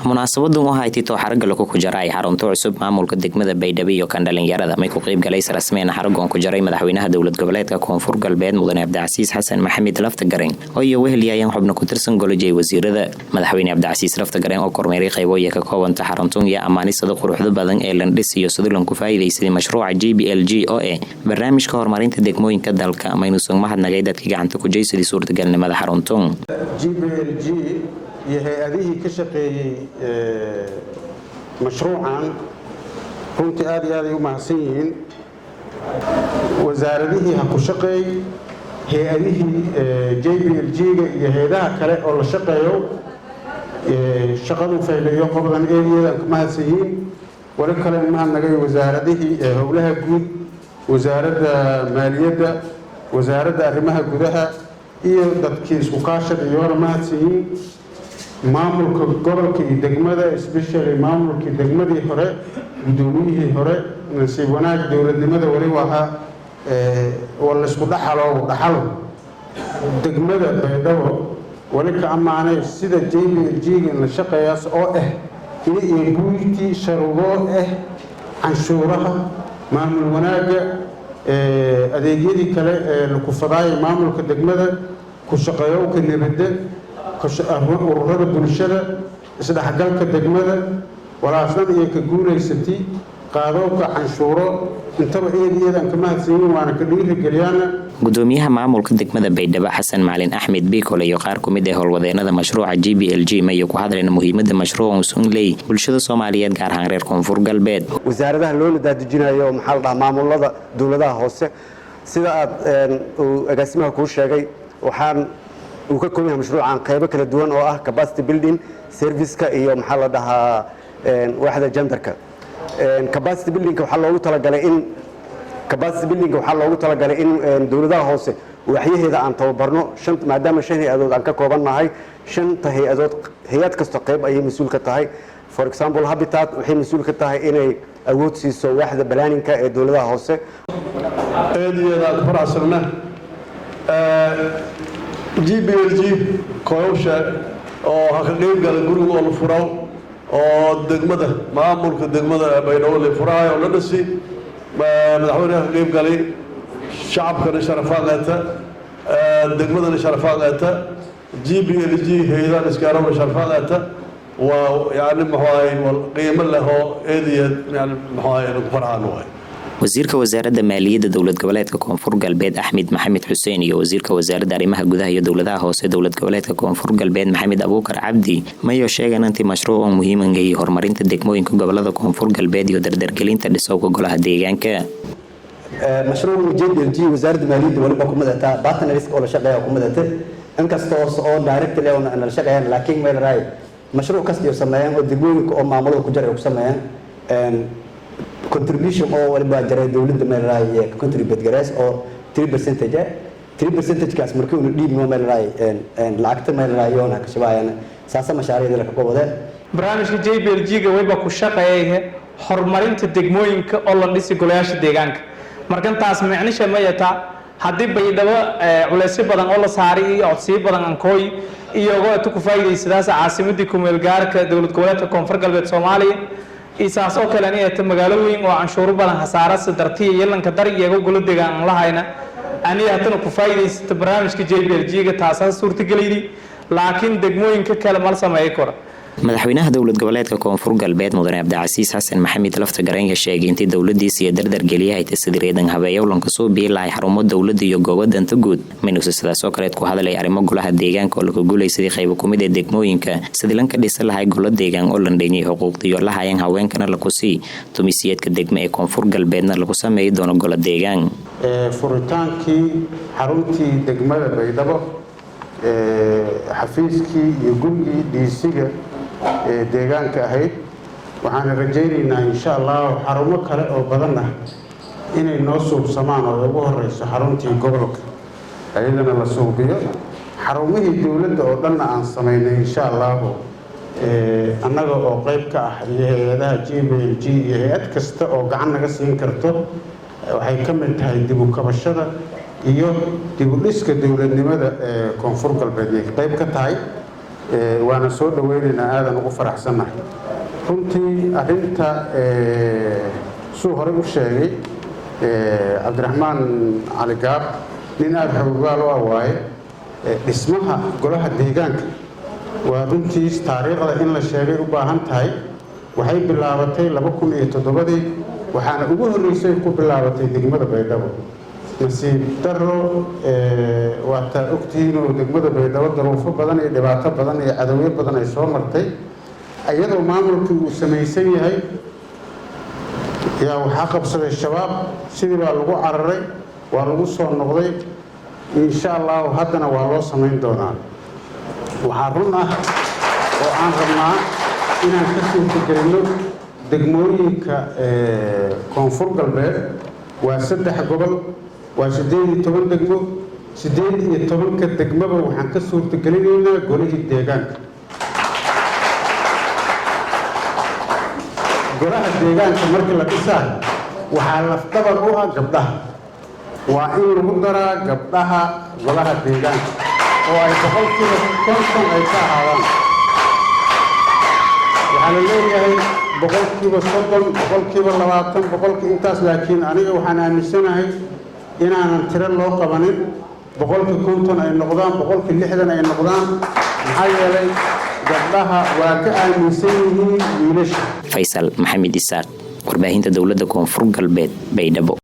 Munaasabadan waxay tito xaragga lagu ku jaray xarunta cusub maamulka degmada Baydhabo iyo kan dhalinyarada. May ku qayb galay rasmiyan xaraggoon ku jaray madaxweynaha dowlad goboleedka Koonfur Galbeed, Mudane Cabdicasiis Xasan Maxamed Laftagareen, oo iyo wehelyaayeen xubno ku tirsan golojay wasiirada. Madaxweyne Cabdicasiis Laftagareen oo kormeeray qayboya ka koobanta xaruntun iyo amaanisada quruxda badan ee landhis iyo sidii lanku faa'iidaysaday mashruuca JBLG oo eh barnaamijka horumarinta degmooyinka dalka, maynuusan mahadnagay dadkii gacanta ku jeysadii suurtagalnimada xaruntun. JBLG iyo hay-adihii ka shaqeeyey mashruucan runtii aad iyo aad ay u mahadsan yihiin. Wasaaradihii ha ku shaqeey, hay-adihii JBLG-ga iyo hay-adaha kale oo la shaqeeyo, shaqadu fayleeyo qobdan eedeedaan ka mahadsan yihiin. Wali kale mahadnagay wasaaradihii howlaha guud, Wasaaradda Maaliyadda, Wasaaradda Arrimaha Gudaha iyo dadkii isku kaashada iyoona mahadsan yihiin. Maamulka gobolka iyo degmada, especially maamulkii degmadii hore, guddoomiyihii hore. Nasiib wanaag, dowladnimada weli wahaa waa laysku dhaxalo dhaxalo. Degmada Baydhabo weli ka ammaanay sida JBLG-ga la shaqeeyaas oo ah ini iyo buuyti sharuudoo ah canshuuraha, maamul wanaagga, adeegyadii kale ee laku fadaayay maamulka degmada, ku shaqeeyowka nabadda, ururada bulshada, isdhexgalka degmada, walaasdan iyo ka guulaysatay qaadowka canshuuro intaba eed iyadan ka mahadsanyiin, waana ka dhiirigeliyaana. Gudoomiyaha maamulka degmada Baydhabo, Xasan Macalin Axmed Biikole, iyo qaar ku mid ah howlwadeenada mashruuca JBLG mayo ku hadleen muhiimada mashruuca uusan leey bulshada Soomaaliyeed, gaar ahaan reer Koonfur Galbeed. Wasaaradaha loona daadejinayo, maxaa la dhahaa, maamulada dowladaha hoose. Sida aad uu agaasimaha kuu sheegay, waxaan uu ka kooban yahay mashruucan qaybo kala duwan oo ah capacity building, serviceka iyo, maxaa la dhahaa, waaxda genderka. Capacity buildingka waxaa loogu talagalay in dowladaha hoose waaxyaheeda aan tababarno, maadaama shan hay-adood aan ka koobannahay. Shanta hay-adood hay-ad kasta qayb ayay mas-uul ka tahay. For example, Habitat waxay mas-uul ka tahay inay awood siiso waaxda planningka ee dowladaha hoose. Aad iyo aad aan ku faraxsanna JBLG koyowsha oo ha ka qeyb gala guriga oo la furaw oo degmada, maamulka degmada Baydhabo la furahay oo la dhisi. Madaxweyneha ka qeyb galay, shacabkana sharafaa qaata, degmadana sharafaa qaata, JBLG hay-adahan iskaarowna sharafaa qaata. Waa yani, muxuu ahay, qiimo leh oo aad iyo aad yani, muxuu ahay, ku farxaan waay. Wasiirka Wasaaradda Maaliyadda Dowlad Goboleedka Koonfur Galbeed, Axmed Maxamed Xuseen, iyo wasiirka Wasaaradda Arrimaha Gudaha iyo Dowladaha Hoose Dowlad Goboleedka Koonfur Galbeed, Maxamed Abuukar Cabdi, mayo sheegan intii mashruucan muhiimanka iyo horumarinta degmooyinka gobolada Koonfur Galbeed iyo dardargelinta dhisowga golaha deegaanka. Mashruuca JBLG Wasaaradda Maaliyadda waliba ku madataa partners oo la shaqeeya ku madate, inkastoo oo directly oo la shaqeeyaan, laakiin meel raay mashruuc kasta iyo sameeyaan oo degmooyinka oo maamulada ku jira ay ku sameeyaan contribution oo waliba jaray dowladda meel raay ka contribute gareys oo 3 percentage. 3 percentage kaas markii uu dhiibno meel raay lacagta meel raay yoona ka shabaayana saasa mashaariicda la ka wada. Barnaamijka JBLG-ga wayba ku shaqeeyay horumarinta degmooyinka oo la dhisi golayaasha deegaanka. Markantaas micnisha ma yataa haddii Baydhabo culeysyo badan oo la saaray iyo codsiyo badan ankooy iyagoo inta ku faa'iidaysadaas caasimadii kumeel gaarka dowlad goboleedka Koonfur Galbeed Soomaaliya iyo saas oo kale aniyata magaalo weyn oo canshuuro badan hasaarasa dartiya iyo lanka dar iyago golo deegaan aan lahayna aniga haddana ku faa'iidaysata barnaamijka JBLG-ga, taasaa suurtagelaydi, laakiin degmooyinka kale mal sameeyi karo. Madaxweynaha Dowlad Goboleedka Koonfur Galbeed, Mudane Cabdicasiis Xasan Maxamed Laftagareenka, sheegay intii dowladiisa iyo dardargeliyahay tasadireedan habeeyowlanka soo biyi lahay xarumo dowladda iyo goobo danta guud. Minuuse sidaas oo kaleed ku hadlay arrimo golaha deegaanka oo laga guulaysaday qaybo kumid ee degmooyinka, sidii lanka dhisa lahay golo deegaan oo landhenyay xuquuqdiyo lahayan haweenkana laku sii tumisiyeedka degme ee Koonfur Galbeedna lagu sameeyi doono golo deegaan. Furitaankii xaruntii degmada Baydhabo, xafiiskii iyo gurigii DC-ga ee deegaanka ahayd, waxaana rajaynaynaa, insha Allahu, xarumo kale oo badan ah inay noo suubsamaan, oo ugu horeyso xaruntii gobolka, ayadana la suubiyo, xarumihii dowladda oo dhanna aan samaynay, insha Allahu, annaga oo qayb ka ah iyo hay-adaha JBLG iyo hay-ad kasta oo gacan naga siin karto. Waxay ka mid tahay dib u kabashada iyo dib u dhiska dowladnimada ee Koonfur Galbeed ay qayb ka tahay. Waana soo dhaweynaynaa, aadan ugu faraxsannahay runtii. Arrinta suu horey u sheegay Cabdiraxmaan Cali Gaab, nin aada xoogaal u ah waaye. Dhismaha golaha deegaanka waa runtiis taariikhda in la sheegay u baahan tahay. Waxay bilaabatay 2007-dii, waxaana ugu horreysay ku bilaabatay degmada Baydhabo. Nasiib daro, waataa ogtihiinoo degmada Baydhabo daruufo badan iyo dhibaato badan iyo cadowyo badan ay soo martay. Iyadoo maamulkii uu samaysan yahay yaa waxaa qabsaday Shabaab. Sidii baa lagu cararay, waa lagu soo noqday. Insha Allahu haddana waa loo samayn doonaa. Waxaa run ah oo aan rabnaa inaan ka suurtagelinno degmooyinka Koonfur Galbeed. Waa saddex gobol, waa 18 degmo. 18-ka degmaba waxaan ka suurtagelinaynaa golihii deegaanka. Golaha deegaanka markii la dhisaayo waxaa lafdabar u ah gabdhaha. Waa in lagu daraa gabdhaha golaha deegaanka oo ay 50% ay ka ahaadaan. Waxaa la leeyahay 30%, 20%, boqolkii intaas, laakiin aniga waxaan aaminsanahay inaanan tiro loo qabanin, 50% ay noqdaan, 60% ay noqdaan, maxaa yeelay gabdhaha waa ka aaminsan yihiin wiilasha. Faysal Maxamed Isaaq, warbaahinta dowladda Koonfur Galbeed, Baydhabo.